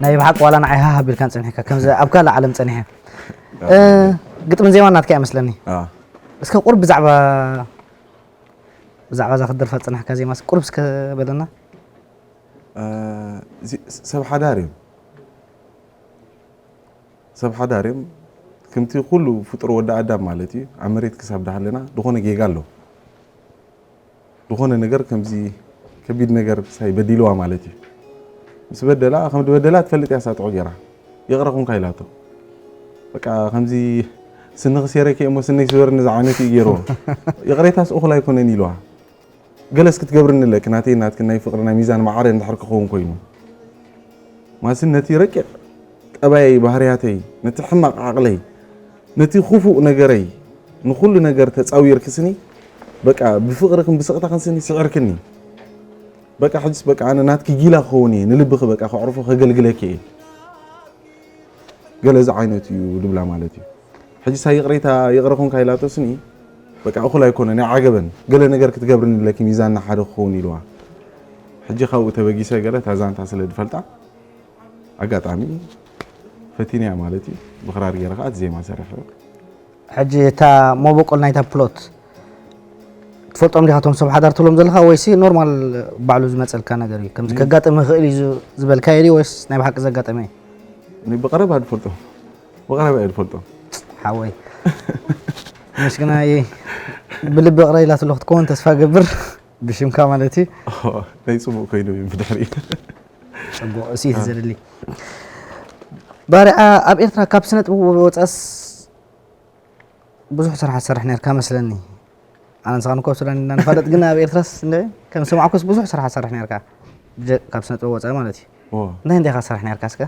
ናይ ብሓቂ ዋላ ንዓይ ሃህ ኣቢልካን ጸኒሕካ፣ ከምዚ ኣብ ካልእ ዓለም ጸኒሐ። እ፣ ግጥምን ዜማን ናትካ እያ መስለኒ። ኣዎ። እስከ ቁሩብ ብዛዕባ፣ ብዛዕባ እዛ ክትደርፋ ዝጸናሕካ ዜማ እስከ ቁሩብ እስከ በለና። እ፣ እዚ ሰብ ሓዳር እዮም። ሰብ ሓዳር እዮም። ከምቲ ኩሉ ፍጡር ወዲ ኣዳም ማለት እዩ። ኣብ መሬት ክሳብ ዳሃለና ዝኾነ ጌጋ ኣሎ። ዝኾነ ነገር ከምዚ ከቢድ ነገር ሳይ በዲልዋ ማለት እዩ። ምስ በደላ፣ ከም ዝበደላ ትፈልጥ እያ ሳጥዑ ገይራ። ይቕረ ኩንካ ኢላቶ። በቃ ከምዚ ስንኺ ሴረኪ እሞ ስነይ ስበርኒ ዝዓይነቱ እዩ ገይርዎ። ይቕሬታስ እኹል ኣይኮነን ኢልዋ። ገለስ ክትገብርኒ ኣለኪ፣ ናተይ ናትክን ናይ ፍቕርና ሚዛን ማዕረ እንድሕር ክኸውን ኮይኑ። ማለትስ ነቲ ረቂቕ ጠባየይ፣ ባህርያተይ፣ ነቲ ሕማቕ ዓቕለይ፣ ነቲ ክፉእ ነገረይ፣ ንኹሉ ነገር ተጻዊርኪ ስኒ፣ በቃ ብፍቕርክን ብስቕታክን ስኒ ስዒርክኒ። በቃ ሕጅስ በቃ ኣነ ናትኪ ጊላ ክኸውን እየ፣ ንልብኺ በቃ ከዕርፎ ከገልግለኪ እየ። ገለ እዚ ዓይነት እዩ ድብላ ማለት እዩ። ሕጂ ሳይ ይቕሬታ፣ ይቕረ ኮንካ ኢላቶ ስኒ፣ በቃ እኹል ኣይኮነን፣ ኣይዓገበን። ገለ ነገር ክትገብርኒ ኣለኪ፣ ሚዛንና ሓደ ክኸውን ኢልዋ። ሕጂ ካብኡ ተበጊሰ ገለ እታ ዛንታ ስለ ዝፈልጣ፣ ኣጋጣሚ ፈቲንያ ማለት እዩ። ብኽራር ገይረ ከኣ እቲ ዜማ ሰሪሐ። ሕጂ እታ መበቆል ናይታ ፕሎት ትፈልጦም ዲኻ እቶም ሰብ ሓዳር ትብሎም ዘለኻ፣ ወይሲ ኖርማል ባዕሉ ዝመጸልካ ነገር እዩ? ከምዚ እም። ከጋጥም ይኽእል እዩ ዝ-፣ ዝበልካዮ ድዩ ወይስ ናይ ብሓቂ ዘጋጠመ እዩ? እኔ ብቐረባ ድፈልጦ፣ ብቐረባ እየ ድፈልጦ። ሓወይ፣ መሽግናይ ብልቢ ይቕረ ኢላትሉ ክትከውን ተስፋ ገብር፣ ብሽምካ ማለት እዩ። ናይ ጽቡቕ ኮይኑ እዩ ብድሕሪ። ጽቡቕ፣ እሱ እዩ አ። ዘድሊ። ባርያ፣ ኣብ ኤርትራ ካብ ስነ ጥበብ ወጻእስ ብዙሕ ስራሕ ትሰርሕ ነርካ መስለኒ። ኣነ ንስኻ ንኮ ኣብ ሱዳን ኢና ንፋለጥ፣ ግን ኣብ ኤርትራስ እንደ ከም ሰማዕኩስ ብዙሕ ስራሕ ትሰርሕ ነርካ። ብጀ-፣ ካብ ስነ ጥበብ ወጻኢ ማለት እዩ። ኦ። እንታይ እንታይ ኢኻ ትሰርሕ ነርካ እስከ?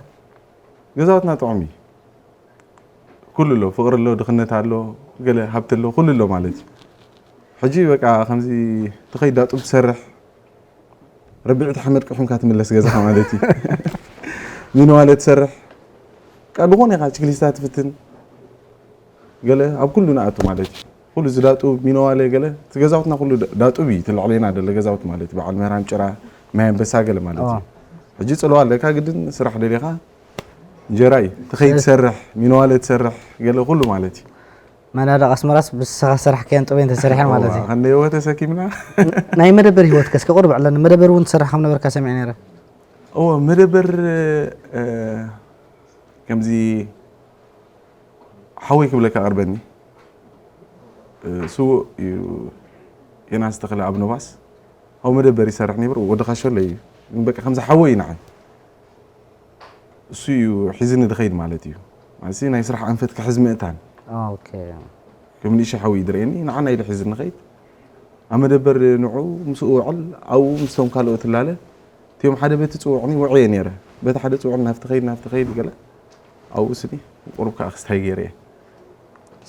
ገዛውትና ጥዑም እዩ። ኩሉ ኣሎ፣ ፍቕሪ ኣሎ፣ ድኽነት ኣሎ፣ ገለ ሃብቲ ኣሎ፣ ኩሉ ኣሎ ማለት እዩ። ሕጂ በቃ ከምዚ ትኸይድ ዳጡብ ትሰርሕ፣ ረቢዒ እቲ ሓመድ ቅሑምካ ትምለስ ገዛኻ ማለት እዩ። ሚንዋለ ትሰርሕ፣ በቃ ዝኾነ ኢኻ ችክሊስታ ትፍትን፣ ገለ ኣብ ኩሉ ንኣቱ ማለት እዩ። ኩሉ እዚ ዳጡብ፣ ሚንዋለ፣ ገለ እቲ ገዛውትና ኩሉ ዳ-፣ ዳጡብ እዩ፣ እቲ ልዕሌና ደለ ገዛውት ማለት እዩ። በዓል ምህራም ጭራ፣ ማይ ኣንበሳ ገለ ማለት እዩ። ኣዎ። ሕጂ ጽልዋ ኣለካ ግድን ስራሕ ደሊኻ እንጀራ እዩ። ትኸይድ ስለዚ ትሰርሕ፣ ሚንዋለ ትሰርሕ፣ ገለ ኩሉ ማለት እዩ። መናድቕ ኣስመራስ ብስኻ ሰራሕካያን ጥበይን ተሰሪሐን ማለት እዩ። እዋ፣ ክንደይ እወ ተሰኪምና። ናይ መደበር ህይወትከ እስከ ቁሩብ ዕለኒ። መደበር እውን ትሰርሕ ከም ነበርካ ሰሚዐ ነይረ። እወ፣ መደበር፣ እ፣ ከምዚ ሓወይ ክብለካ ቀርበኒ። እ፣ ስዉእ እዩ። ዮናስ ተኽለ ኣብ ነባስ። ኣብ መደበር ይሰርሕ ነይሩ። ወዲ ካሸሎ እዩ። ግን በቃ ከምዚ ሓወይ እዩ ንዓይ። እሱ እዩ ሒዝኒ ድኸይድ ማለት እዩ። ማለትሲ ናይ ስራሕ ኣንፈት ክሕዝ ምእንታን። ኦኬ። ከም ንእሽቶ ሓዊ እዩ ዝርእየኒ፣ ንዓና ኢሉ ሒዝኒ ኸይድ። ኣብ መደበር ንዑ ምስኡ ውዕል፣ ኣብኡ ምስቶም ካልኦት እላለ፣ እቲኦም ሓደ በቲ ጽውዕኒ ውዕየ ነይረ። በቲ ሓደ ጽውዕኒ ናብቲ ኸይድ፣ ናብቲ ኸይድ ገለ፣ ኣብኡ ስኒ ቁሩብ ከኣ ክስታይ ገይረ እየ።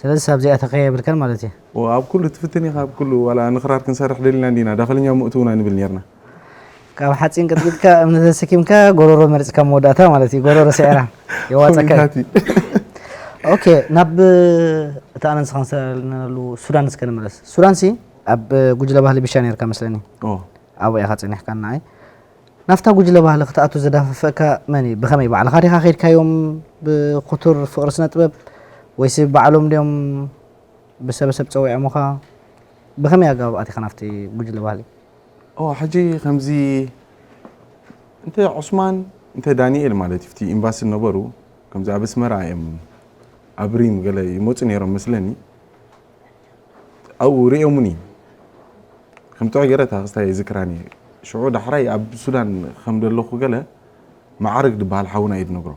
ስለዚ ሳብ እዚኣ ተኸያ የብልካን ማለት እዩ? ኦ፣ ኣብ ኩሉ ትፍትን ኢኻ፣ ኣብ ኩሉ፣ ዋላ ንኽራር ክንሰርሕ ደሊና እንዲና፣ ዳኸለኛ ምእትውና ንብል ኔርና። ካብ ሓጺን ቀጥቂጥካ እምኒ ተሰኪምካ ጎሮሮ መሪጽካ መወዳእታ ማለት እዩ። ጎሮሮ ስዒራ የዋጸካ እዩ። ኮሚካቲ። ኦኬ፣ ናብ እታ ኣነ ንስኻ ንሰለናሉ ሱዳን እስከ ንመለስ። ሱዳንሲ ኣብ ጉጅለ ባህሊ ቢሻ ኔርካ መስለኒ። ኦ። ኣብኡ ኢኻ ጸኒሕካ ንዓይ። ናብታ ጉጅለ ባህሊ ክትኣቱ ዘዳፈፈካ መን እዩ? ብኸመይ ባዕልኻ ዲኻ ከይድካዮም ብኽቱር ፍቕሪ ስነ ጥበብ ወይስ ባዕሎም ድዮም ብሰበሰብ ጸዊዖምኻ? ብኸመይ ኣገባብ ኣቲኻ ናብቲ ጉጅለ ባህሊ? ኦ፣ ሕጂ ከምዚ እንተ ዑስማን እንተ ዳንኤል ማለት እዩ፣ እቲ ኤምባሲ ዝነበሩ ከምዚ ኣብ ኣስመራ እዮም ኣብ ሪም ገለ ይመጹ ነይሮም መስለኒ። ኣብኡ ርእዮሙኒ። ከም ጥዑይ ገይረ እታ ክስታይ ይዝክራኒ። ሽዑ ዳሕራይ ኣብ ሱዳን ከም ዘለኹ ገለ መዓርግ ዝበሃል ሓውና እዩ ዝነግሮ።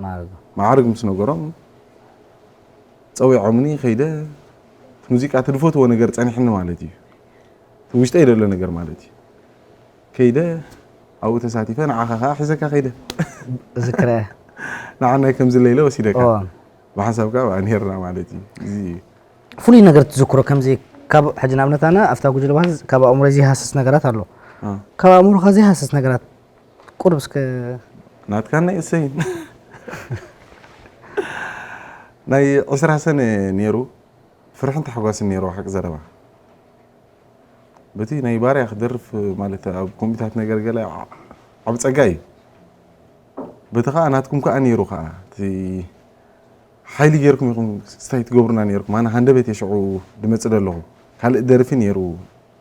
መዓርግ። መዓርግ ምስ ነገሮም ጸዊዖምኒ ከይደ እቲ ሙዚቃ እቲ ዝፈትዎ ነገር ጸኒሕኒ ማለት እዩ። እቲ ውሽጠይ ዘሎ ነገር ማለት እዩ። ከይደ ኣብኡ ተሳቲፈ ንዓኻ ከኣ ሒዘካ ከይደ። እዝክረ። ንዓናይ ከም ዝለይለ ወሲደካ። እዎ። ብሓንሳብ ከኣ ኣብኣ ነይርና ማለት እዩ። እዚ እዩ። ፍሉይ ነገር ትዝክሮ ከምዚ ካብ ሕጂ ንኣብነት ኣነ ኣብታ ጉጅለ ባህል ካብ ኣእምሮይ ዘይሃስስ ነገራት ኣሎ። አ። ካብ ኣእምሮኻ ዘይሃስስ ነገራት ቁሩብ እስከ ናትካን ናይ እሰይን። ናይ ዕስራ ሰነ ነይሩ። ፍርሕን ታሕጓስን ነይርዎ ሓቂ ዘረባ። በቲ ናይ ባርያ ክደርፍ ማለት ኣብ ኮምፒታት ነገር ገለ ዓብ ጸጋ እዩ። በቲ ኸዓ ናትኩም ከኣ ነይሩ ኸዓ እቲ ሓይሊ ጌርኩም ኢኹም ስታይ ትገብሩና ነይርኩም። ኣነ ሃንደበት የሽዑ ድመጽእ ደለኹ ካልእ ደርፊ ነይሩ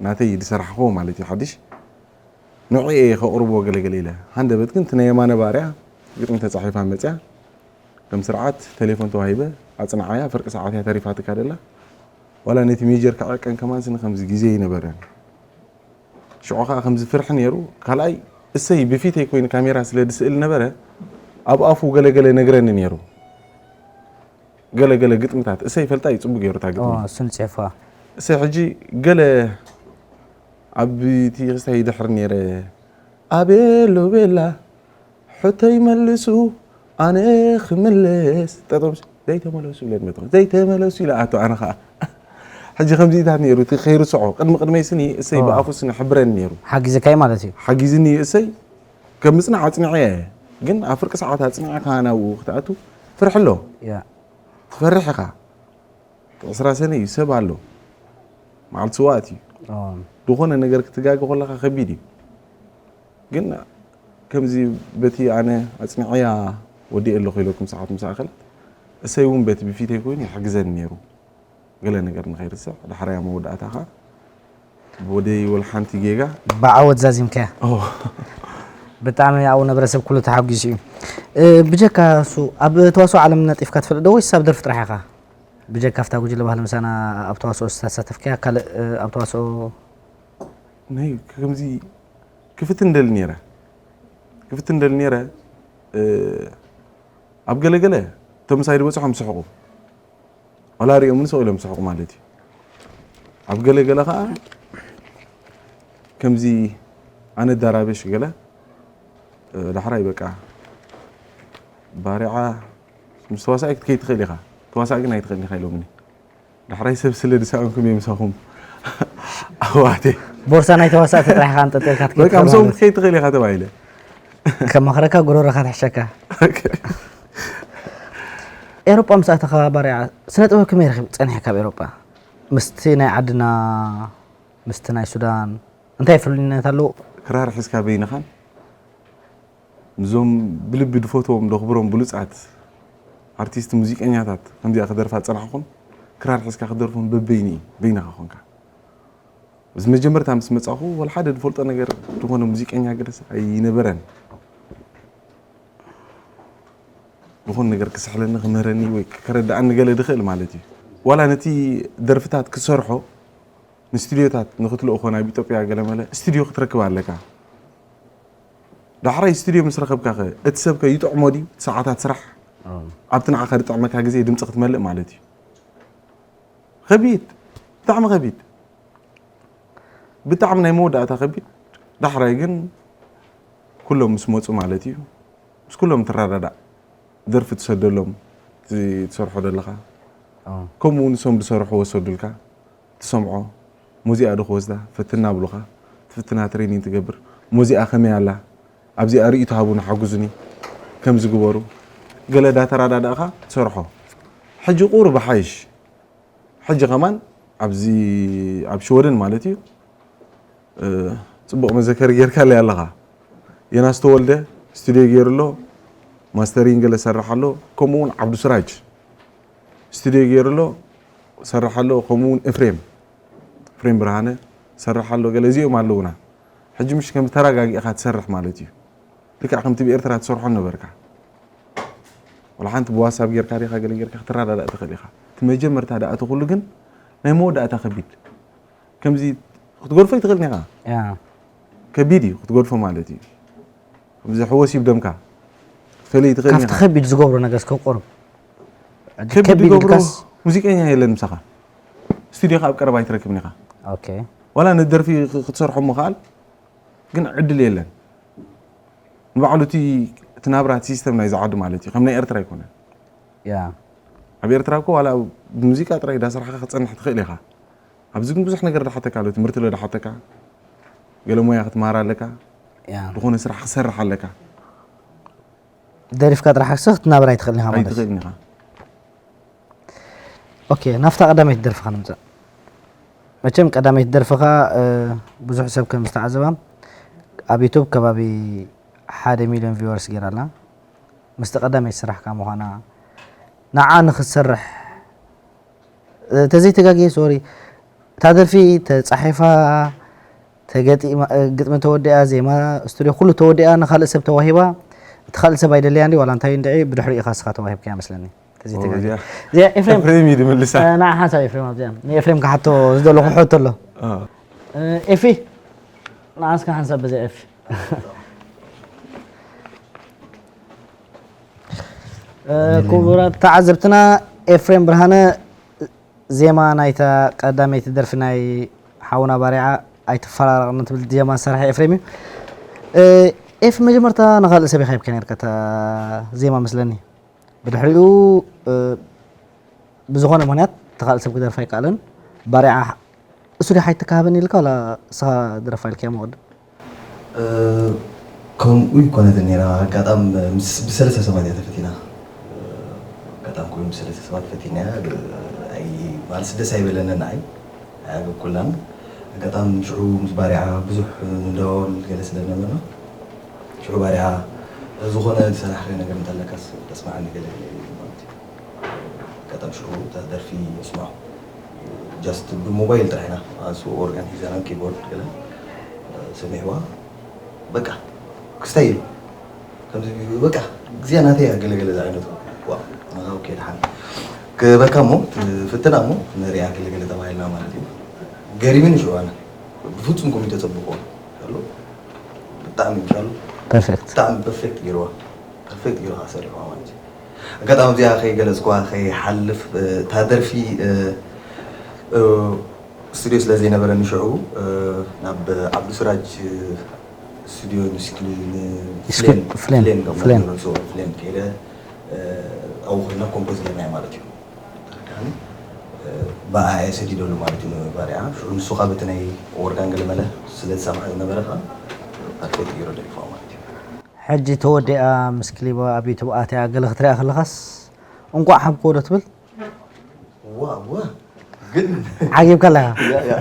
ናተይ ድሰራሕኹዎ ማለት እዩ ሓድሽ ንዑ እየ ከቕርብዎ ገለገለ ኢለ ሃንደበት ግን እቲ ናይ የማነ ባርያ ግጥሚ ተጻሒፋ መጽያ ከም ስርዓት ቴሌፎን ተዋሂበ ኣጽንዓያ ፍርቂ ሰዓት እያ ተሪፋትካ ደላ ዋላ ነቲ ሜጀር ክዕቀን ከማን ስኒ ከምዚ ግዜ ይነበረን ሽዑ ከዓ ከምዚ ፍርሒ ነይሩ ካልኣይ እሰይ ብፊተይ ኮይኑ ካሜራ ስለ ድስእል ነበረ ኣብ ኣፉ ገለገለ ነግረኒ ነይሩ ገለገለ ግጥምታት እሰይ ፈልጣ እዩ ፅቡቅ ገይሩ እታ ግጥሚ እሱን ፅሕፋ እሰይ ሕጂ ገለ ኣብ እቲ ክስታይ ይድሕር ነይረ ኣቤሎ ቤላ ሕቶይ መልሱ ኣነ ክምልስ ጠጠው ምስ ዘይተመለሱ ኢለ መጥኹ ዘይተመለሱ ኢለ ኣቶ ኣነ ከዓ ሕጂ ከምዚታት ነይሩ እቲ ከይርስዖ ቅድሚ ቅድመይ ስኒ እሰይ ብኣፉ ስኒ ሕብረኒ ነይሩ ሓጊዝካይ ማለት እዩ ሓጊዝኒ እዩ እሰይ ከም ምፅናዕ ኣፅኒዐ እየ ግን ኣብ ፍርቂ ሰዓት ኣፅኒዕካ ናብኡ ክትኣቱ ፍርሒ ኣሎ ትፈርሕ ኢኻ ዕስራ ሰነ እዩ ሰብ ኣሎ መዓልቲ ስዋእት እዩ ዝኾነ ነገር ክትጋገ ከለካ ከቢድ እዩ ግን ከምዚ በቲ ኣነ ኣፅኒዐያ ወዲኤ ኣለኹ ኢለኩም ሰዓት ምስ ኣኸለት እሰይ እውን በቲ ብፊተይ ኮይኑ ይሕግዘኒ ነይሩ ገለ ነገር ንኸይርስዕ ዳሕራይ ኣብ መወዳእታ ከዓ ብወደይ ወላ ሓንቲ ጌጋ ብዓወት ዛዚምካያ ብጣዕሚ ኣብኡ ነበረ ሰብ ኩሉ ተሓጒሱ እዩ ብጀካ እሱ ኣብ ተዋስኦ ዓለም ነጢፍካ ትፈልጥ ዶ ወይስ ኣብ ደርፊ ጥራሕ ኢኻ ብጀካ ኣብታ ጉጅለ ባህሊ ምሳና ኣብ ተዋስኦ ዝተሳተፍካያ ካልእ ኣብ ተዋስኦ ናይ ከምዚ ክፍትን ደሊ ነይረ ክፍትን ደሊ ነይረ ኣብ ገለገለ ተምሳይ ዝበፅሖም ስሕቁ ዋላ ሪኦም ንስቕ ኢሎም ስሕቁ ማለት እዩ ኣብ ገለገለ ከዓ ከምዚ ኣነ ዳራበሽ ገለ ዳሕራይ በቃ ባሪዓ ምስ ተዋሳኢ ክትከይድ ትኽእል ኢኻ ተዋሳኢ ግን ኣይትኽእልን ኢኻ ኢሎምኒ ዳሕራይ ሰብ ስለ ዝሰኣንኩም እየ ምሳኹም ኣሕዋተይ ቦርሳ ናይ ተዋሳእቲ ጥራሕ ኢኻ ኣንጠልጢልካ ትከይድ በቃ ትኽእል ምስኦም ማለት ክትከይድ ትኽእል ኢኻ ተባሂለ ከማኽረካ ጎሮሮኻ ትሕሸካ ኤሮጳ ምስ ኣተኻ ባርያ ስነ ጥበብ ከመይ ረኺብ ጸኒሕካ ኣብ ኤሮጳ ምስቲ ናይ ዓድና ምስቲ ናይ ሱዳን እንታይ ፍልልይነት ኣለዎ ክራር ሒዝካ በይንኻን ንዞም ብልቢ ድፈትዎም ደኽብሮም ብሉጻት ኣርቲስት ሙዚቀኛታት ከምዚኣ ክደርፋ ዝጸናሕኹን ክራር ሒዝካ ክደርፎም በበይኒ እዩ በይንኻ ኾንካ እዚ መጀመርታ ምስ መጻኹ ወላ ሓደ ድፈልጦ ነገር ዝኾነ ሙዚቀኛ ገለስ ኣይነበረን ዝኾነ ነገር ክስሕለኒ ክምህረኒ ወይ ከረድኣኒ ገለ ድኽእል ማለት እዩ ዋላ ነቲ ደርፍታት ክሰርሖ ንስቱድዮታት ንክትልእኮ ናብ ኢትዮጵያ ገለመለ ስቱድዮ ክትረክብ ኣለካ ዳሕራይ ስቱድዮ ምስ ረኸብካ ኸ እቲ ሰብ ከ ይጥዕሞ ድዩ እቲ ሰዓታት ስራሕ ኣብቲ ንዓኻ ዝጥዕመካ ግዜ ድምፂ ክትመልእ ማለት እዩ ከቢድ ብጣዕሚ ከቢድ ብጣዕሚ ናይ መወዳእታ ከቢድ ዳሕራይ ግን ኩሎም ምስ መፁ ማለት እዩ ምስ ኩሎም ትረዳዳእ ደርፊ ትሰደሎም ትሰርሖ ዘለኻ ከምኡ ንሶም ዝሰርሑ ወሰዱልካ ትሰምዖ ሙዚኣ ዶ ክወስዳ ፈትና ብሉኻ ትፍትና ትሬኒን ትገብር ሙዚኣ ከመይ ኣላ ኣብዚኣ ርእይቶ ሃቡኒ ሓጉዙኒ ከምዚ ግበሩ ገለ ዳተራዳዳእኻ ትሰርሖ ሕጂ ቁሩብ ሓይሽ ሕጂ ከማን ኣብዚ ኣብ ሽወደን ማለት እዩ ፅቡቕ መዘከሪ ጌርካለይ ኣለኻ ዮናስ ተወልደ ስቱድዮ ገይሩ ኣሎ ማስተሪን ገለ ሰርሕ ኣሎ ከምኡ እውን ዓብዱስራጅ ስቱድዮ ገይሩ ኣሎ ሰርሕ ኣሎ ከምኡ እውን እፍሬም እፍሬም ብርሃነ ሰርሕ ኣሎ ገለ እዚኦም ኣለውና ሕጂ ምሽ ከም ተረጋጊእኻ ትሰርሕ ማለት እዩ ልክዕ ከምቲ ብኤርትራ ትሰርሖ ነበርካ ወላ ሓንቲ ብዋትሳፕ ጌርካ ዲኻ ገለ ጌርካ ክትረዳዳእ ትኽእል ኢኻ እቲ መጀመርታ ደኣ እቲ ኩሉ ግን ናይ መወዳእታ ከቢድ ከምዚ ክትገድፎ ይትኽእል ኒኻ ከቢድ እዩ ክትገድፎ ማለት እዩ ከምዚ ሕወሲብ ደምካ ክትፈልይ ትኽእል ካብቲ ኒኻ ከቢድ ዝገብሮ ነገር እስከ ቁሩብ ከቢድ ከቢድ ዝገብሮ ኢልካስ ሙዚቀኛ የለን ምሳኻ ስቱዲዮኻ ኣብ ቀረባ ኣይትረክብን ኢኻ ኦኬ ዋላ ንደርፊ ክትሰርሖ ምኽኣል ግን ዕድል የለን ንባዕሉ እቲ እቲ ናብራ እቲ ሲስተም ናይዚ ዓዲ ማለት እዩ ከም ናይ ኤርትራ ኣይኮነን ያ ኣብ ኤርትራ እኮ ዋላ ብሙዚቃ ጥራይ ዳስራሕካ ክፀንሕ ትኽእል ኢኻ ኣብዚ ግን ብዙሕ ነገር ዳሓተካ ኣሎ ትምህርቲ ሎ ዳሓተካ ገለ ሞያ ክትመሃር ኣለካ ያ ዝኾነ ስራሕ ክሰርሕ ኣለካ ደሪፍካ ጥራሕ ክሰ ክትናበር ኣይትኽእልን ኢኻ ማለት እዩ ኣይትኽእልን ኢኻ ኦኬ ናብታ ቀዳመይቲ ደርፍኻ ንምፀእ መቸም ቀዳመይቲ ደርፍኻ ብዙሕ ሰብ ከም ዝተዓዘባ ኣብ ዩቱብ ከባቢ ሓደ ሚልዮን ቪወርስ ገይራ ኣላ። ምስቲ ቀዳመይቲ ስራሕካ ምዃና ንዓ ንክትሰርሕ ተዘይተጋግየ ሶሪ እታ ደርፊ ተፃሒፋ ተገጢማ ግጥሚ ተወዲኣ ዜማ ስቱዲዮ ኩሉ ተወዲኣ ንካልእ ሰብ ተዋሂባ እቲ ካልእ ሰብ ኣይደለያ እንዲ ዋላ እንታይ እንድዒ ብድሕሪ ኢኻ ስኻ ተዋሂብካ መስለኒ። ተዘይተጋግየ እዚኣ ኤፍሬም ኤፍሬም እዩ ድምልሳ። ንዓ ሓንሳብ ኤፍሬም ኣብዚኣ ንኤፍሬም ክሓቶ ዝደለኹ ሕቶ ኣሎ። ኤፊ ንዓስካ ሓንሳብ በዚኣ ኤፊ ክቡራት ተዓዘብትና ኤፍሬም ብርሃነ ዜማ ናይታ ቀዳመይቲ ደርፊ ናይ ሓውና ባሪዓ ኣይትፈራረቕኒ ትብል ዜማ ዝሰርሐ ኤፍሬም እዩ። ኤፍ መጀመርታ ንኻልእ ሰብ ኢኻ ሂብካ ነርካ እታ ዜማ መስለኒ። ብድሕሪኡ ብዝኾነ ምኽንያት እቲ ካልእ ሰብ ክደርፍ ኣይከኣለን። ባሪዓ እሱ ዲያ ሓይትካ ሃበኒ ኢልካ ዋላ እስኻ ድረፋ ኢልካዮ መቕድም? ከምኡ ይኮነትን ነይራ ኣጋጣም ብሰለስተ ሰባት እያ ተፈቲና ኣጋጣም ኮይኑ ብሰለስተ ሰባት ፈቲናያ ማለት ደስ ኣይበለንን ንዓይ ኣያገኩላን ኣጋጣም ሽዑ ምስ ባሪዓ ብዙሕ ንደዋወል ገለ ስለ ዝነበርና ሽዑ ባሪዓ ዝኾነ ዝሰራሕካዮ ነገር እንተለካስ ተስማዓኒ ገለ ማለት እዩ ኣጋጣሚ ሽዑ እታ ደርፊ ስማዑ just ብሞባይል ጥራሕ ኢና ኣንሱ ኦርጋን ሒዘና ኪቦርድ ገለ ሰሚዕዋ በቃ ክስታይ ኢሉ ከምዚ በቃ ግዜ ናተይ እያ ገለ ገለ ዝዓይነቱ ዋ ኣኻ ኦኬ ደሓን ክበካ እሞ ፍትና እሞ ነሪኣ ገለ ገለ ተባሂልና ማለት እዩ ገሪምን ሽዑ ኣነ ብፍጹም ኮሚተ ጸብቆ ኣሎ ብጣዕሚ ይቻሉ ፐርፌክት ብጣዕሚ ፐርፌክት ገይርዋ ፐርፌክት ገይርዋ ሰሪሕዋ ማለት እዩ ኣጋጣሚ እዚኣ ከይገለፅኩዋ ከይሓልፍ እታ ደርፊ ስቱዲዮ ስለ ዘይነበረኒ ሽዑ ናብ ዓብዱስራጅ ስቱዲዮ ንስክሊ ፍሌም ፍሌም ከይደ ኣብኡ ኮይና ኮምፖዝ ጌርናዮ ማለት እዩ ብኣያ ሰዲደሉ ማለት እዩ ባሪዓ ሽዑ ንሱ ካብ እቲ ናይ ኦርጋን ገለመለ ስለ ዝሰምዐ ዝነበረ ከዓ ፐርፌክት ገይሩ ደሪፍዋ ማለት እዩ ሕጂ ተወዲኣ ምስ ክሊባ ኣብ ዩቱብ ኣትያ ገለ ክትሪኣ ከለኻስ እንቋዕ ሓብክዎ ዶ ትብል ዋ ዋ ግን ዓጊብካ ኣለኻ ያ ያ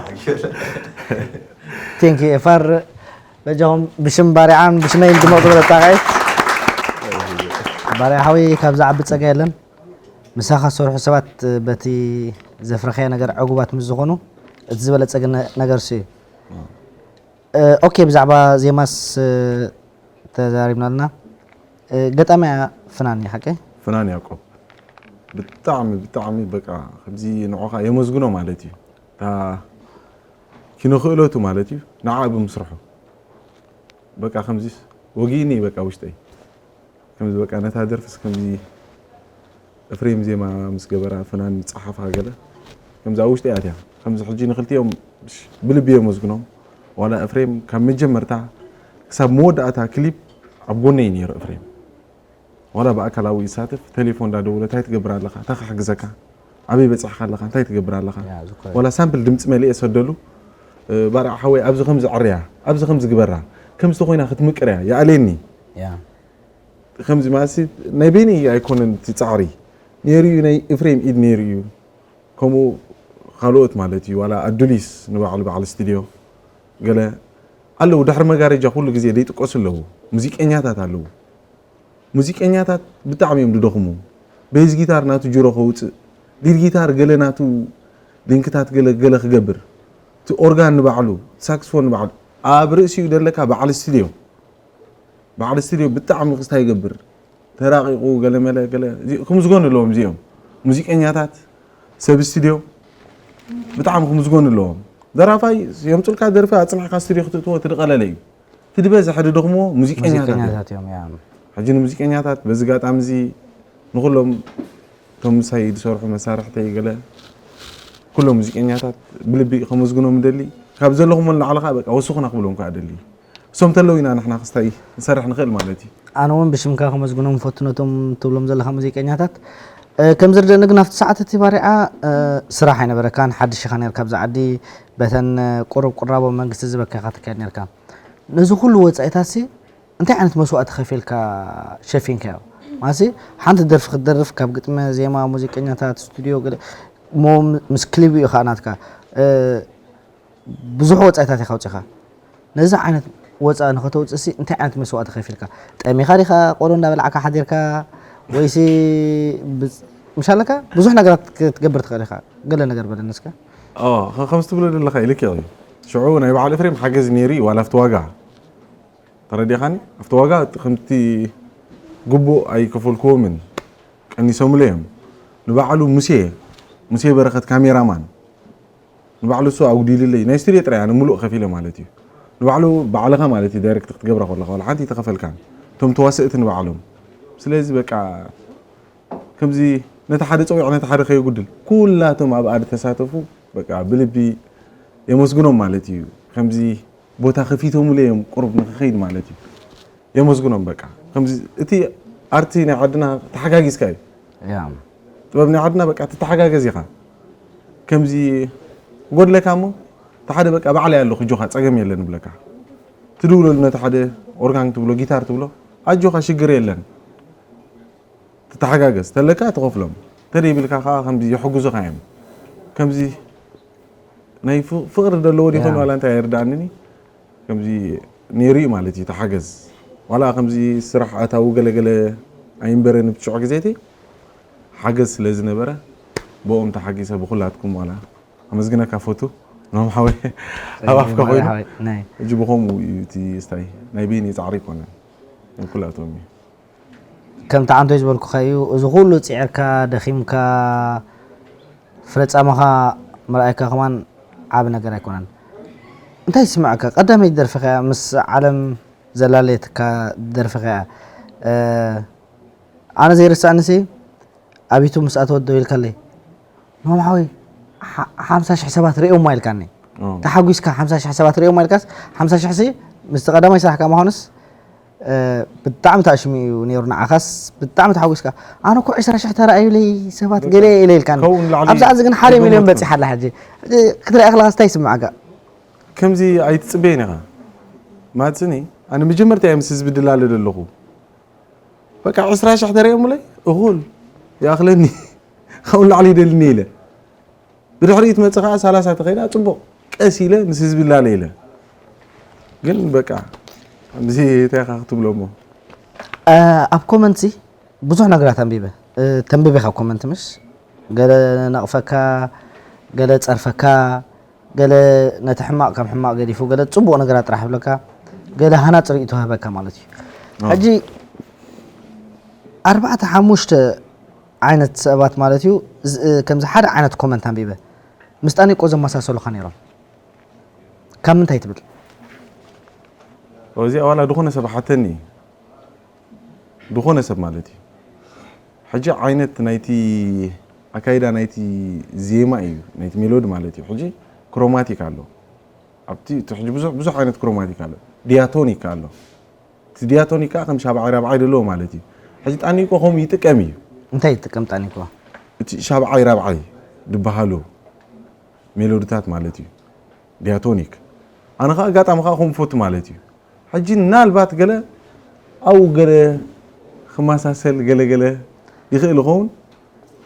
ቴንክ ዩ ኤፋር በጃኹም ብሽም ባሪዓን ብሽመይን ድምቕ ዝበለ ጣቃይ ባሪዓ ሓወይ ካብ ዝዓቢ ፀጋ የለን ምሳኻ ዝሰርሑ ሰባት በቲ ዘፍረኸያ ነገር ዕጉባት ምስ ዝኾኑ እቲ ዝበለፀ ነገር ሱ እዩ ኦኬ ብዛዕባ ዜማስ ተዛሪብና ኣለና ገጣሚያ ፍናን እዩ ሓቀይ ፍናን ያቆብ ብጣዕሚ ብጣዕሚ በቃ ከምዚ ንዖኻ የመስግኖ ማለት እዩ እታ ኪኖ ክእለቱ ማለት እዩ ንዓ ብምስርሑ በቃ ከምዚ ወጊእኒ በቃ ውሽጠይ ከምዚ በቃ ነታ ደርፍስ ከምዚ እፍሬም ዜማ ምስ ገበራ ፍናን ጸሓፋ ገለ ከምዚ ኣብ ውሽጠይ ኣትያ ከምዚ ሕጂ ንክልቲኦም ብልቢ የመስግኖም ዋላ እፍሬም ካብ መጀመርታ ክሳብ መወዳእታ ክሊፕ ኣብ ጎነይ ነይሩ እፍሬም ዋላ ብኣካላዊ ይሳተፍ ቴሌፎን እንዳደወለ እንታይ ትገብር ኣለኻ እንታይ ክሕግዘካ ኣበይ በፂሕካ ኣለኻ እንታይ ትገብር ኣለኻ ዋላ ሳምፕል ድምፂ መሊኤ ሰደሉ ባርዕ ሓወይ ኣብዚ ከምዚ ዕርያ ኣብዚ ከምዚ ግበራ ከምዚ ተኮይና ክትምቅር እያ ይኣልየኒ ከምዚ ማለት ናይ በይነይ ኣይኮነን እቲ ፃዕሪ ነይሩ እዩ ናይ እፍሬም ኢድ ነይሩ እዩ ከምኡ ካልኦት ማለት እዩ ዋላ ኣዱሊስ ንባዕሉ በዓል ስቱድዮ ገለ ኣለዉ ድሕሪ መጋረጃ ኩሉ ግዜ ዘይጥቀሱ ኣለዉ ሙዚቀኛታት ኣለዉ ሙዚቀኛታት ብጣዕሚ እዮም ዝደኽሙ ቤዝ ጊታር ናቱ ጅሮ ከውፅእ ሊድ ጊታር ገለ ናቱ ሊንክታት ገለ ገለ ክገብር እቲ ኦርጋን ንባዕሉ ሳክስፎን ንባዕሉ ኣብ ርእሲኡ ደለካ በዓል ስቱድዮ በዓል ስቱድዮ ብጣዕሚ ክስታ ይገብር ተራቂቁ ገለመለ ገለ ከምኡ ዝጎኑ ኣለዎም እዚኦም ሙዚቀኛታት ሰብ ስቱድዮ ብጣዕሚ ከምኡ ዝጎኑ ኣለዎም ደራፋይ የምፁልካ ደርፊ ኣፅኒዕካ ስቱድዮ ክትእትዎ ትድቀለለ እዩ እቲ ዝበዝሐ ድደኽምዎ ሙዚቀኛታት እዮም። ሙዚቀኛታት እዮም ያ ሕጂ ንሙዚቀኛታት በዚ ጋጣሚ እዚ ንኩሎም እቶም ምሳይ ዝሰርሑ መሳርሕተይ ገለ ኩሎም ሙዚቀኛታት ብልቢ ከመስግኖም ደሊ ካብ ዘለኹሞ ንላዕሊ ከዓ በቃ ወስኹና ክብሎም ከዓ ደሊ እሶም ተለው ኢና ንሕና ክስታይ ንሰርሕ ንኽእል ማለት እዩ ኣነ እውን ብሽምካ ከመስግኖም ፈቱ ነቶም ትብሎም ዘለካ ሙዚቀኛታት ከም ዝርደእኒ ግን ኣብቲ ሰዓት እቲ ባሪዓ ስራሕ ኣይነበረካን ሓድሽ ኢኻ ነርካ ኣብዚ ዓዲ በተን ቁሩብ ቁራቦ መንግስቲ ዝበካ ኢኻ ትካየድ ነርካ ነዚ ኩሉ ወፃኢታት ሲ እንታይ ዓይነት መስዋእቲ ከፊልካ ሸፊንካዮ ማለት ሓንቲ ደርፊ ክትደርፍ ካብ ግጥሚ ዜማ ሙዚቀኛታት ስቱዲዮ ገለ እሞ ምስ ክሊቡ እዩ ከዓ ናትካ ብዙሕ ወጻኢታት ኢኻ ኣውጺኻ። ነዚ ዓይነት ወጻኢ ንኸተውጽእሲ እንታይ ዓይነት መስዋእቲ ከፊልካ? ጠሚኻ ዲኻ ቆሎ እንዳበላዕካ ሓዲርካ? ወይሲ ብጽ-፣ ምሻለካ ብዙሕ ነገራት ክትገብር ትኽእል ኢኻ። ገለ ነገር በለኒ እስከ። ኦ፣ ከ-፣ ከምዚ ትብሎ ዘለኻ እዩ ልክዕ እዩ። ሽዑ ናይ በዓል ኤፍሬም ሓገዝ ነይሩ እዩ፣ ዋላ ኣብቲ ዋጋ። ተረዲኻኒ? ኣብቲ ዋጋ ከምቲ ግቡእ ኣይከፈልክዎምን። ቀኒሶምለይ እዮም። ንባዕሉ ሙሴ፣ ሙሴ በረኸት ካሜራማን፣ ንባዕሉ እሱ ኣጉዲልለይ። ናይ ስቱድዮ ጥራይ ኣነ ሙሉእ ከፊለ ማለት እዩ። ንባዕሉ ባዕልኻ ማለት እዩ ዳይሬክት ክትገብራ ከለኻ ዋላ ሓንቲ ኣይተኸፈልካን። እቶም ተዋሰእቲ ንባዕሎም። ስለዚ በቃ ከምዚ ነቲ ሓደ ጸዊዑ ነቲ ሓደ ከየጉድል። ኩላቶም ኣብኣ ዝተሳተፉ በቃ ብልቢ የመስግኖም ማለት እዩ። ከምዚ ቦታ ከፊቶምለይ እዮም ቁሩብ ንክኸይድ ማለት እዩ። የመስግኖም በቃ። ከምዚ እቲ ኣርቲ ናይ ዓድና ተሓጋጊዝካ እዩ። ያ። ጥበብ ናይ ዓድና በቃ ትተሓጋገዝ ኢኻ። ከምዚ ጎድለካ እሞ እቲ ሓደ በቃ ባዕለይ ኣለኹ፣ ኣጆኻ ጸገም የለን ይብለካ። ትድውለሉ ነቲ ሓደ ኦርጋን ትብሎ፣ ጊታር ትብሎ፣ ኣጆኻ ሽግር የለን። ትተሓጋገዝ ተለካ ትኸፍሎም። ተደይብልካ ከኣ ከምዚ የሕጉዙኻ እዮም። ከምዚ ናይ ፍ-፣ ፍቕሪ ዘለዎ ዶ ይኾን ያ። ዋላ እንታይ ኣይርድኣንን እዩ። ከምዚ ነይሩ እዩ ማለት እዩ፣ ተሓገዝ። ዋላ ከምዚ ስራሕ ኣታዊ ገለገለ ኣይንበረን ብትሽዑ ግዜ እቲ ሓገዝ ስለ ዝነበረ ብኦም ተሓጊሰ ብኹላትኩም ዋላ ኣመስግነካ ፈቱ። ኖም ሓወይ ኣብ ኣፍካ ኮይኑ ሓወይ፣ ናይ። ሕጂ ብኸምኡ እዩ እቲ ስታይ ናይ ቤኒ ጻዕሪ ይኮነ። ኩላቶም እዩ። ከምቲ ዓንቶይ ዝበልኩኻ እዩ፣ እዚ ኩሉ ጽዒርካ፣ ደኺምካ፣ ፍረ ጻማኻ ምርኣይካ ከማን ዓቢ ነገር ኣይኮነን። እንታይ ይስምዓካ? ቀዳመይቲ ደርፍኻ እያ፣ ምስ ዓለም ዘላለየትካ ደርፍኻ እያ። እ፣ ኣነ ዘይርስኣንሲ፣ ኣቢቱ ምስ ኣተወት ደው ኢልካለይ፣ "ማማ ሓወይ፣ ሓ-፣ ሓምሳ ሽሕ ሰባት ርእዮማ" ኢልካኒ። ኦ። ተሓጒስካ፣ "ሓምሳ ሽሕ ሰባት ርእዮማ" ኢልካስ፣ ሓምሳ ሽሕ ሲ ምስቲ ቀዳማይ ስራሕካ ምዃኑስ፣ እ፣ ብጣዕሚ ተኣሽሙ እዩ ነይሩ። ንዓኻስ ብጣዕሚ ተሓጒስካ፣ "ኣነ እኮ ዕስራ ሽሕ ተራእዩለይ ሰባት በቃ። ገለ" ኢለ ኢልካኒ። ካብኡ ንላዕሊ ኣብዚ፣ ኣብዚ ግን ሓደ ይግመት ሚልዮን ነው። በጺሓ ኣላ ሕጂ። ሕጂ ክትሪኣ ከለኻስ እንታይ ይስምዓካ? ከምዚ ኣይትጽበይን ኢኻ። ማጽኒ፣ ኣነ መጀመርታ እየ ምስ ህዝቢ ድላለ ዘለኹ። በቃ ዕስራ ሽሕ ተርእዮምለይ፣ እኹል፣ ይኣኽለኒ። ካብኡ ንላዕሊ ይደልኒ ኢለ። ብድሕሪኡ ትመጽእ ከኣ ሰላሳ ተኸይዳ፣ ጽቡቕ፣ ቀስ ኢለ ምስ ህዝቢ ላለ ኢለ። ግን በቃ፣ ከምዚ እንታይ ኢኻ ክትብሎ እሞ? እ፣ ኣብ ኮመንትሲ ብዙሕ ነገራት ኣንቢበ። እ፣ ተንብብ ኢኻ ኣብ ኮመንት ምሽ? ገለ ነቕፈካ፣ ገለ ጸርፈካ፣ ገለ ነቲ ሕማቕ ከም ሕማቕ ገዲፉ፣ ገለ ጽቡቕ ነገራት ጥራሕ ይብለካ፣ ገለ ሃናጺ ርእይቶ ይህበካ ማለት እዩ። ኣዎ። ሕጂ ኣርባዕተ ሓሙሽተ ዓይነት ሰባት ማለት እዩ፣ ዝ-፣ ከምዚ ሓደ ዓይነት ኮመንት ኣንቢበ፣ ምስ ጣኒቆ ዘመሳሰሉኻ ነይሮም። ካብ ምንታይ ትብል? እዚኣ ዋላ ዝኾነ ሰብ ሓተኒ እዩ። ዝኾነ ሰብ ማለት እዩ። ሕጂ ዓይነት ናይቲ ኣካይዳ ናይቲ ዜማ እዩ፣ ናይቲ ሜሎዲ ማለት እዩ። ሕጂ ክሮማቲክ ኣሎ። ኣብቲ፣ እቲ ሕጂ ብዙሕ፣ ብዙሕ ዓይነት ክሮማቲክ ኣሎ። ዲያቶኒክ ኣሎ። እቲ ዲያቶኒክ ከኣ ከም ሻብዓይ ራብዓይ ዘለዎ ማለት እዩ። ሕጂ ጣኒቆ ከምኡ ይጥቀም እዩ። እንታይ ይጥቀም ጣኒቆ? እቲ ሻብዓይ ራብዓይ ዝበሃሉ ሜሎድታት ማለት እዩ። ዲያቶኒክ። ኣነ ከኣ ኣጋጣሚ ከኣ ከምኡ ፈቱ ማለት እዩ። ሕጂ ናልባት ገለ ኣብኡ ገለ ክመሳሰል ገለ ገለ ይኽእል ይኸውን።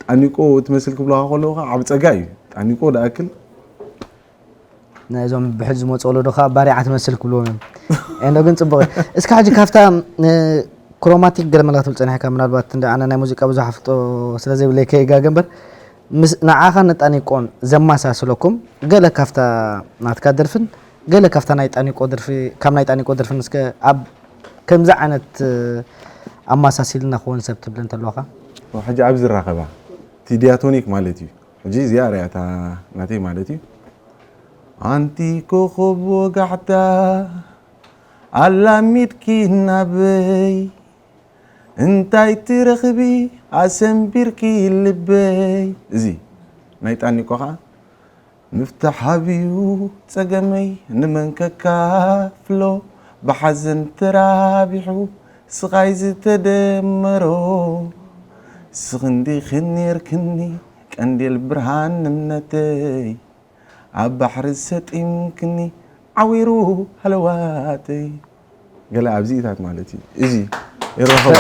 ጣኒቆ ትመስል ክብሉኻ ከለዉ ከኣ ዓቢ ጸጋ እዩ። ጣኒቆ ደኣክል ነዞም ብሕጂ ዝመጹ ወለዶ ከኣ ባርያ ትመስል ክብልዎም እዮም። ኤንዶ ግን ጽቡቕ እዩ። እስከ ሕጂ ካብታ፣ እ፣ ክሮማቲክ ገለ መላ ክትብል ጸኒሕካ፣ ምናልባት እንደ ኣነ ናይ ሙዚቃ ብዙሕ ኣፍልጦ ስለ ዘይብለይ ከይጋገ እምበር፣ ምስ ንዓኻን ንጣኒቆን ዘመሳስለኩም ገለ ካብታ ናትካ ደርፍን ገለ ካብታ ናይ ጣኒቆ ደርፊ፣ ካብ ናይ ጣኒቆ ደርፍን እስከ ኣብ ከምዚ ዓይነት፣ እ፣ ኣመሳሲልና ክወንሰብ ትብል እንተለኻ? ሕጂ ኣብዚ ዝራኸባ እቲ ዲያቶኒክ ማለት እዩ። ሕጂ እዚኣ ርኣያ እታ ናተይ ማለት እዩ። ኣንቲ ኮኾብ ወጋሕታ ኣላሚድኪ ናበይ እንታይ ትረኽቢ ኣሰንቢርኪ ልበይ። እዚ ናይ ጣኒቆ ኸዓ ምፍታሕ ኣብዩ ጸገመይ ንመን ከካፍሎ ብሓዘን ተራቢሑ ስቓይ ዝተደመሮ ስኽንዲኽን ኔርክኒ ቀንዴል ብርሃን እምነተይ ኣብ ባሕሪ ሰጢምክኒ ዓዊሩ ሃለዋተይ። ገለ ኣብዚኢታት ማለት እዩ። እዚ ይረኸቦ።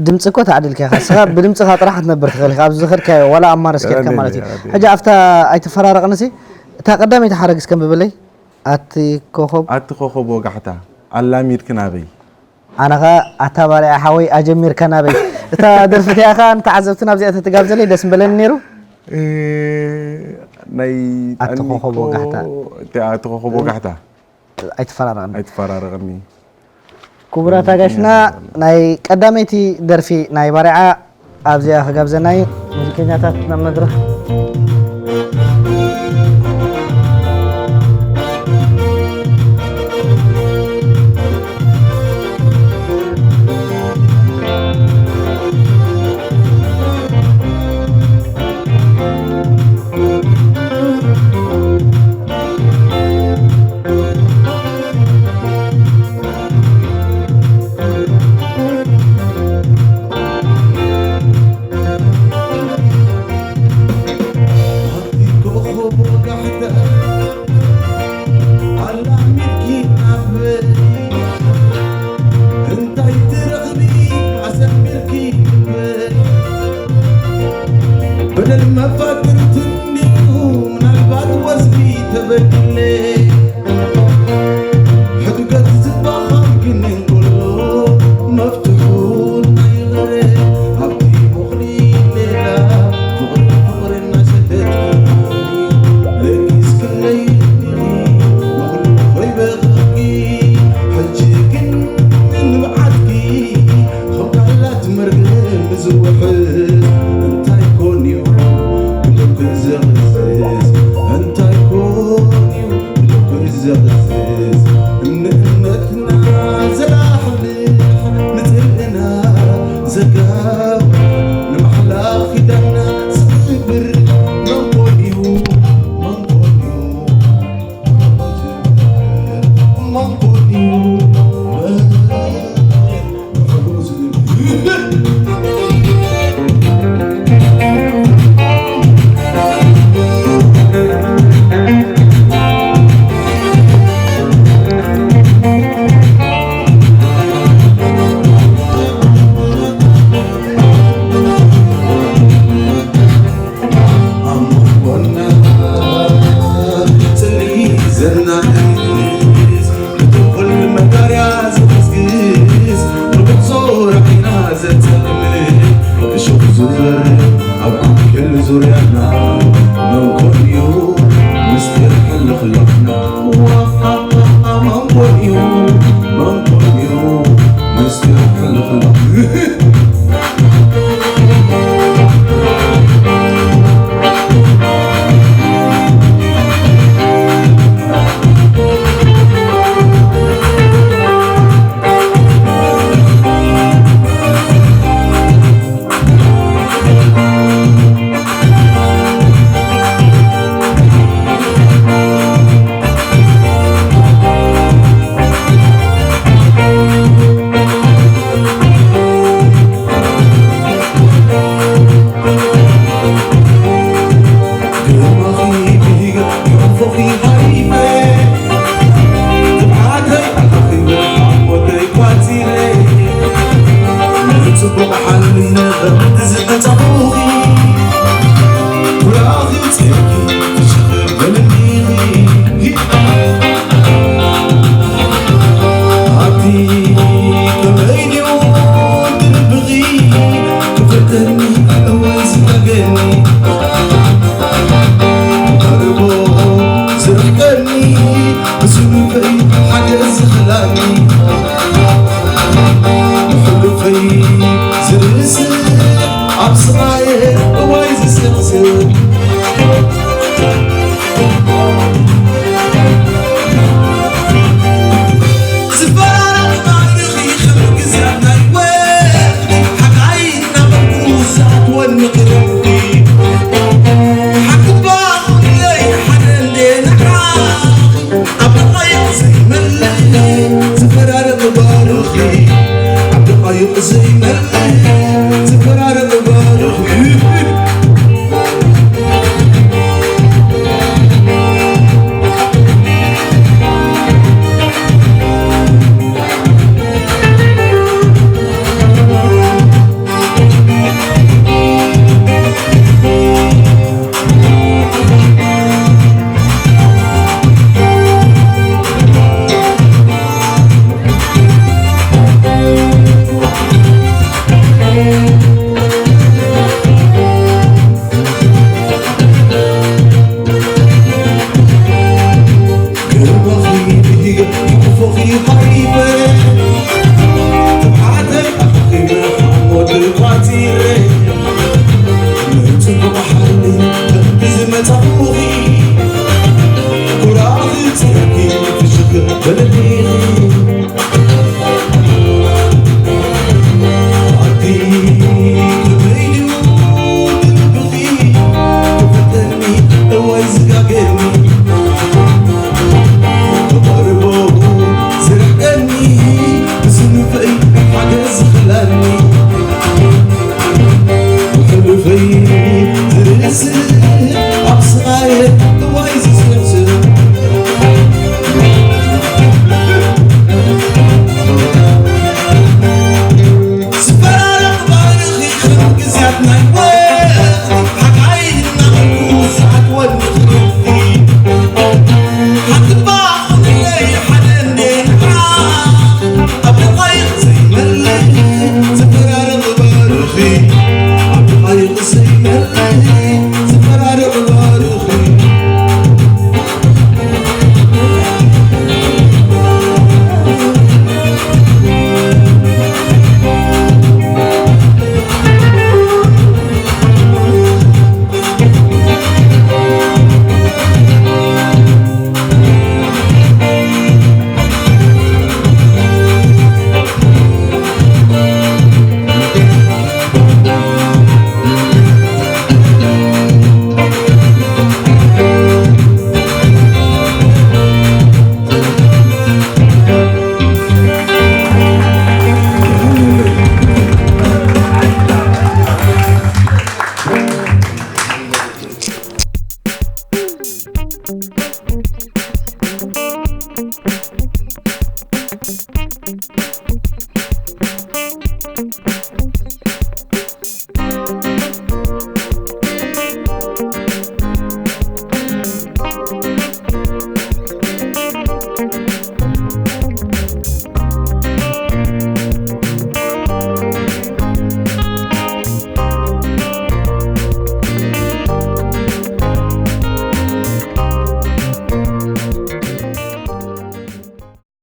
ድምፂ እኮ ተዓዲልካ ኢኻ። ንስኻ ብድምፅኻ ጥራሕ ክትነብር ትኽእል ኢኻ። ኣብዚ ዝኸድካዮ ዋላ ኣብ ማረስ ከድካ ማለት እዩ። ሕጂ ኣብታ ኣይትፈራረቕንሲ፣ እታ ቀዳመይቲ ሓረግ እስከ ምብለይ። ኣቲ ኮኾብ። ኣቲ ኮኾብ ወጋሕታ፣ ኣላሚድክ ናበይ? ኣነ ኸ ኣታ ባርያ ሓወይ ኣጀሚርካ ናበይ? እታ ደርፊ እቲኣ ኸ ንተዓዘብትና ኣብዚኣ ተትጋብዘለይ ደስ ምበለኒ ነይሩ። እ፣ ናይ ኣቲ ኮኾብ ወጋሕታ። እቲ ኣቲ ኮኾብ ወጋሕታ። ኣይትፈራረቕኒ። ኣይትፈራረቕኒ። ክቡራት ኣጋሽና፣ ናይ ቀዳመይቲ ደርፊ ናይ ባርያ ኣብዚኣ ክጋብዘና እዩ። ሙዚቀኛታት ናብ መድረኽ። እንታይ ትረኽቢ ኣሰሚርኪ በደል መፋቅርትኒ ምናልባት ወስቢ ተበድለ ሕድገት ዝበሃል ግን እንከሎ መፍትሑ እናይበረ ኣብቲ ቦኽሊ ሌላ ፍቕሪ ፍቕሪ እናሸተትኪ ለጊስክለይ ንኹሉ ኮይበቕኪ ሕጂ ግን ንብዓትኪ ከም ቃላት መርገም ዝውሕዝ እንታይ ኮን እዩ ብልክዕ ዘቕዝዝ እንታይ ኮን እዩ ብልክዕ ዘቕዝዝ ንእምነትና ዘላሕልሕ ንጽልእና ዘጋብ ንማሕላ ኪዳንና ዝኽብር መን ኮን እዩ መን ኮን እዩ መን ኮን እዩ ዙርያና መንኮን እዩ ምስጢር ሕልኽላኽና መንኮን እዩ መንኮን እዩ ምስጢር ሕልኽላኽ